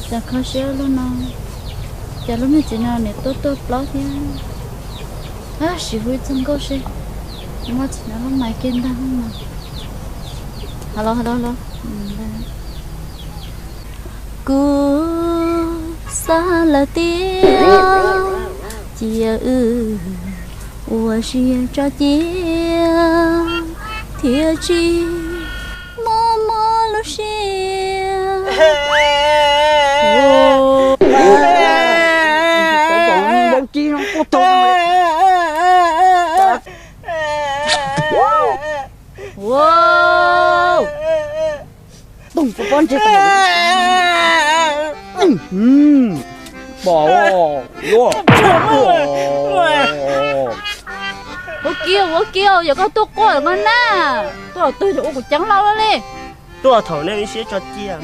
Tsam kho siab lub no, cas lub me txiv no nws tuaj tuaj plaub thiab. Ab, sim hu ib txog nkauj seb muaj txiv no lub mais kiag ntag lub no. Halo, halo, halo. Kuv xav lawm tiag, cia wb ua siab tso cia thiaj tsis muaj mob lub siab. Ua, ua kiag, ua kiag, yog koj tuaj quaj no na, tuaj twg yog ua kuv ceeb lauj li. Tuaj thaum nej ib siab tso cia.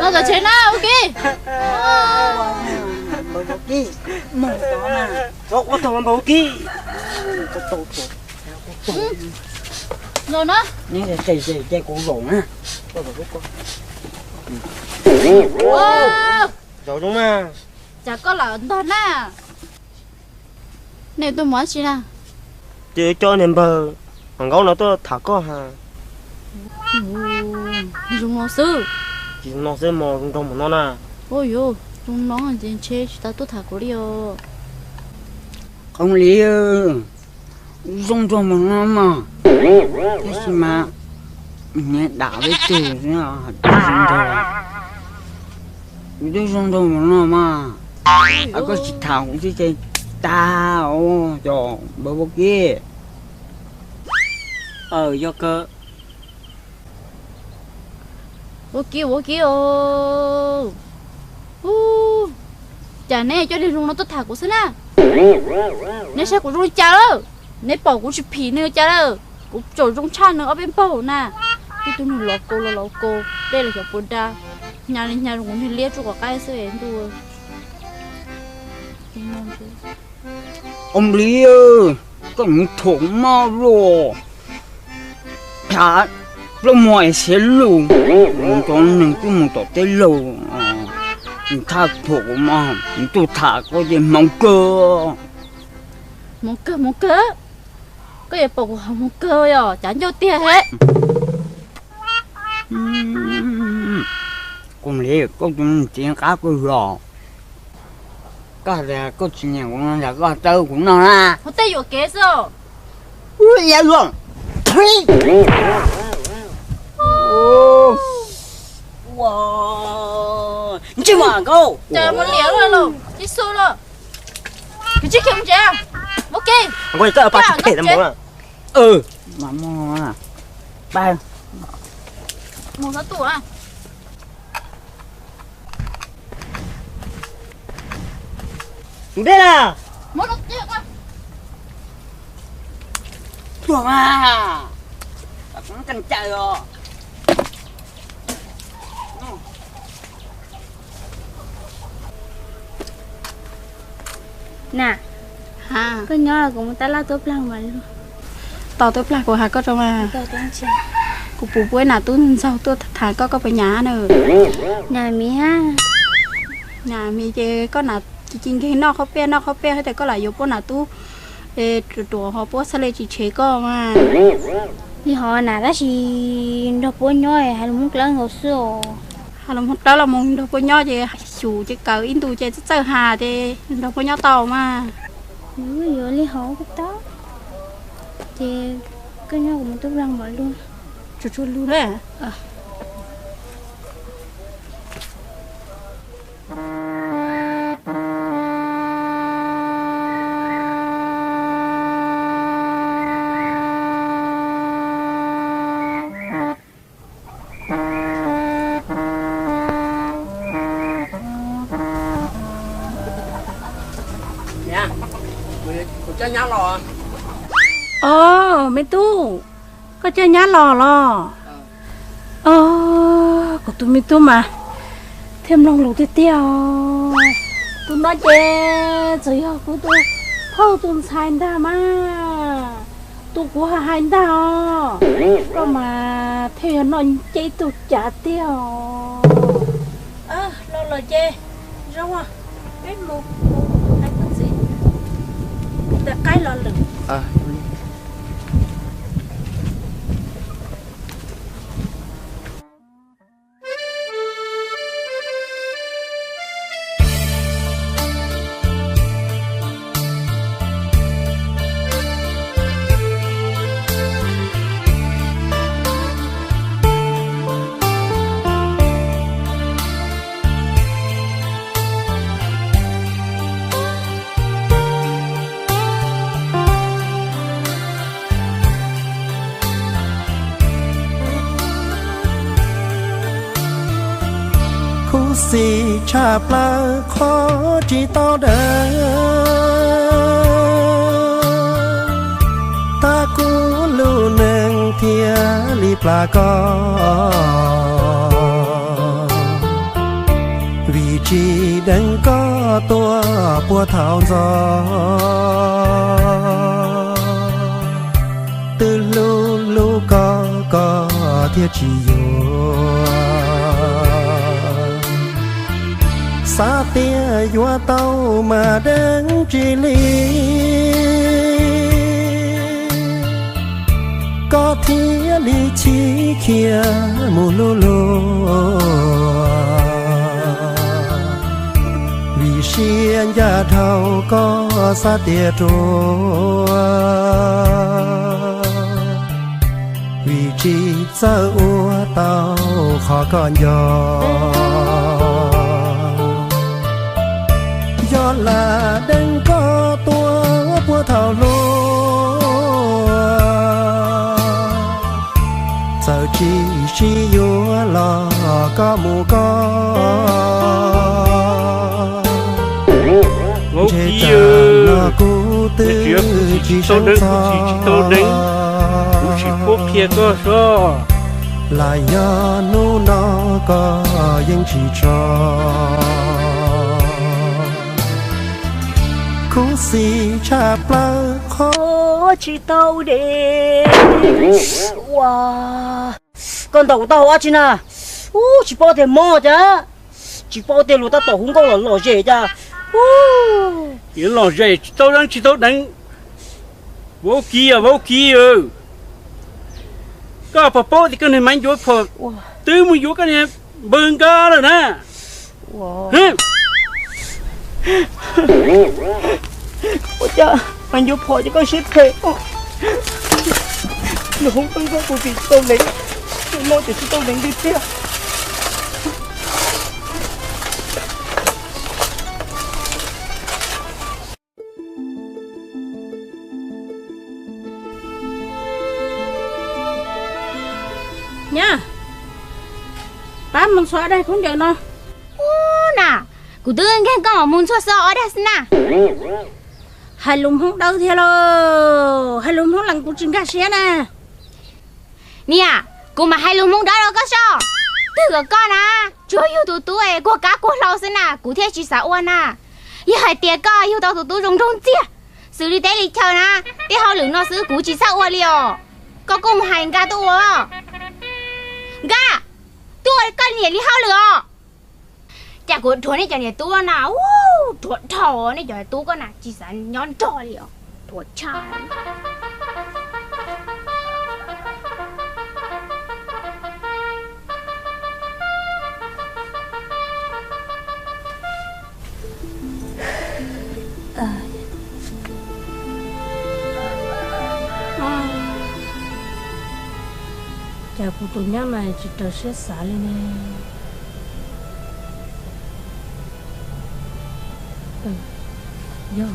Los tom tsev na, ua kiag. Npawg Kib, mus tod na. Txhob quaj tag, npawg Kib. Zaum na. Ces kuv zaum na. Zaum zoo na. Cas koj lam ntog na? Nej tuaj mus dab tsi na? Ces coj niag npawg Vam Nkaub no tuaj tham koj ha. Zoo no xwb. Tsis zoo no xwb mos, zoo nraug mus no na. Ua yuav zoo no ces ntshe tsis tas tuaj tham kuv li os. Qhov li zoo nraug mus no mas, tab sis mas nyias dam peb tug xwb, tsis zoo nraug. Kuv twb zoo nraug mus no mas, koj tsis tham kuv xwb ces tag os, cov npawg Vaub Kib. Aw, yog kawg. Vaub Kib, Vaub Kib os. Ub, cas neb coj niag zoo no tuaj tham kuv xwb na? Neb saib kuv zoo li cas lawm? Neb pom kuv tsis phim nws li cas lawm? Kuv tseem zoo tshaj nws ob peb npaug na. Tib tug niag los kaus los los kaus, dej los xyov puas da, hnyav li hnyav zoo kuv niag liab tsuj quav qaib xwb ntuj. Ua Nplij, koj mus thuam maj luaj, tham plob muag es siav lug, mus cov neeg twb mus tom teb laug, thaj thuam kuv mas nws tuaj tham koj ces hmoov kawg. Hmoov kawg, hmoov kawg. Koj yuav pom kuv hmoov kawg yog cav ncauj tiag he. Ua Nplij, koj tus txiv qab kawg los. Koj hais tias koj tsis nyiam kuv no, koj txawb kuv no na. Ua tej yuam kev xwb. Ua, ntsej muag Nkauj, cas mus liam luaj los ib xu los. Kwv tsis khiav mus tsev, mus ke. Mus xov tus. Mus npej na. Pluag mas, kuv muab koj caw os. Na, koj nyob kuv mus tab laj tuab plag mas. Tau tuab plag kuv has koj tso mas. Kuv puas pub ib nam tub ntxaug tuaj tham koj, koj puas nyam na? Nyam miv. Nyam miv ces koj nam ci ci nkeeg noj qhob peb noj qhob peb thiab tias koj lam yuav puab nam tub ruam ruam ho puab txhaj le tsis tshev koj mas. Li hov na tab sis nrog puab nyob hais lus Hmoob dlawb nkaus xwb os. Hais lus Hmoob dlawb los mus nrog puab nyob ces xyum ces kaw ib ntus ces txawj txawj has ces nrog puab nyob tau mas. Yuav li hov kuj tau, ces koj nyob kuv mus tuab plag mam lug. Tsuag tsuag lug na. Os, me tub, koj coj nyab los los? Os, kuv tus me tub mas thiaj mloog lus tiag tiag os. Tus no ces txawm yog kuv tus phauj tus ntxhais ntag mas, tus kuv hais hais ntag os. Koj mas thiaj yog noj ncej ib tug cav tiag os. Los ces, zoo, peb mus, hais koj txiv, tes qaib los lwm. Khuv xim tshaj plaws qhov tsis tau deev, tab kuv lub neej thiaj li plam koj. Vim tsis deev koj tuaj puag thaum ntxov, twb hlub hlub koj koj thiaj tsis yuav. Xav tias yuav tau mas deev tsis li, koj thiaj li chim khiav mus hlub luag. Vim siab ncaj dhau koj xav tias ruam, vim tsis txawj ua tau qhov koj nco. Yog lam deev koj tuaj puag thaum hluas, txawm tsis sib yuav los koj mus koj. Ntshe tsam no kuv twb tsis sawv txog, kuv tsis pub qhia koj soj, los yog hnub no koj yeej tsis tso. Khuv xim tshaj plaws qhov tsis tau deev. Ua, koj ntaus kuv taub hau dab tsi na? Ub, tsis paub tias mob cas, tsis paub tias luag tab tom hu nkauj los lom zem cas. Ub, yuav lom zem tsis tau deev tsis tau deev. Vaub Kiv, Vaub Kiv, koj puas paub tias koj niag Maiv Ncuav Phom twb mus yuav koj niag npawg Nkaj lawm na? Ua cas Maiv Ncuav Phom ces koj siab phem, nws hu nkauj kuv tsis tau deev, nws mob ces tsis tau deev li tiag. Nyab, pab mus ntxhua ob daig khaub ncaws no. Ub na, kuv twb nkeeg koj mam mus ntxhua xwb ob daig xwb na. Hais lus Hmoob Dawb thiab lauj, hais lus Hmoob Lees kuv tsis nkag siab na. Niam, kuv mam hais lus Hmoob Dawb rau koj soj. Twb kom koj na, tsuas yug tus tub es kuag kab kuag hlau xwb na, kuv thiaj tsis xav ua na. Yog hais tias koj yug tau tus tub zoo nraug ntxiag, xws li teb li chaw na, tej hauj lwm no xwb kuv tsis txhawj ua li os. Koj kuj mus hais Nkaj tuaj ua. Nkaj, tuaj ua koj niam li hauj lwm os. Cas kuv dhuav nej cov niam tub na, ub, dhuav dhau nej cov tub koj na, tsis xav nyob nrog li os, dhuav tshaj. Cas kuv tus nyab mas tsis raws siab xav li ne. Yog,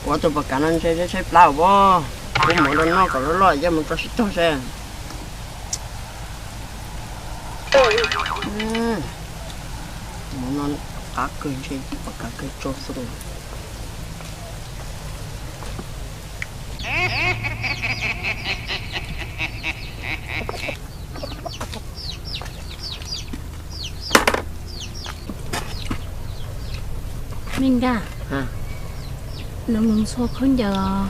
ua tus pom kav no ntshe tshaib plab os. Kuv mam nrog noj kom loj loj coj mus tso sib tog seb. Mus no qab kawg ntshe pom kav kawg tso xwb. Me Nkaj, nws mus ntxhua khaub ncaws os.